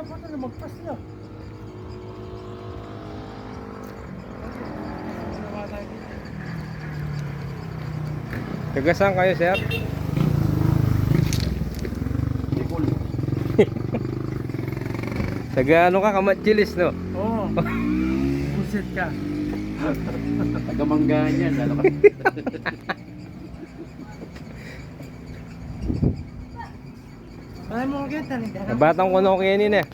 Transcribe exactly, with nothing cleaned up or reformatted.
Ano, lumagpas na. Taga saan kayo, sir? Bicol. Taga ano ka, Kamatchilis, no? Oo. Buset ka. Taga Manggahan yan. Ano ka? Alam mo, kita, nagdala. Nabatang ko na ako kanina eh.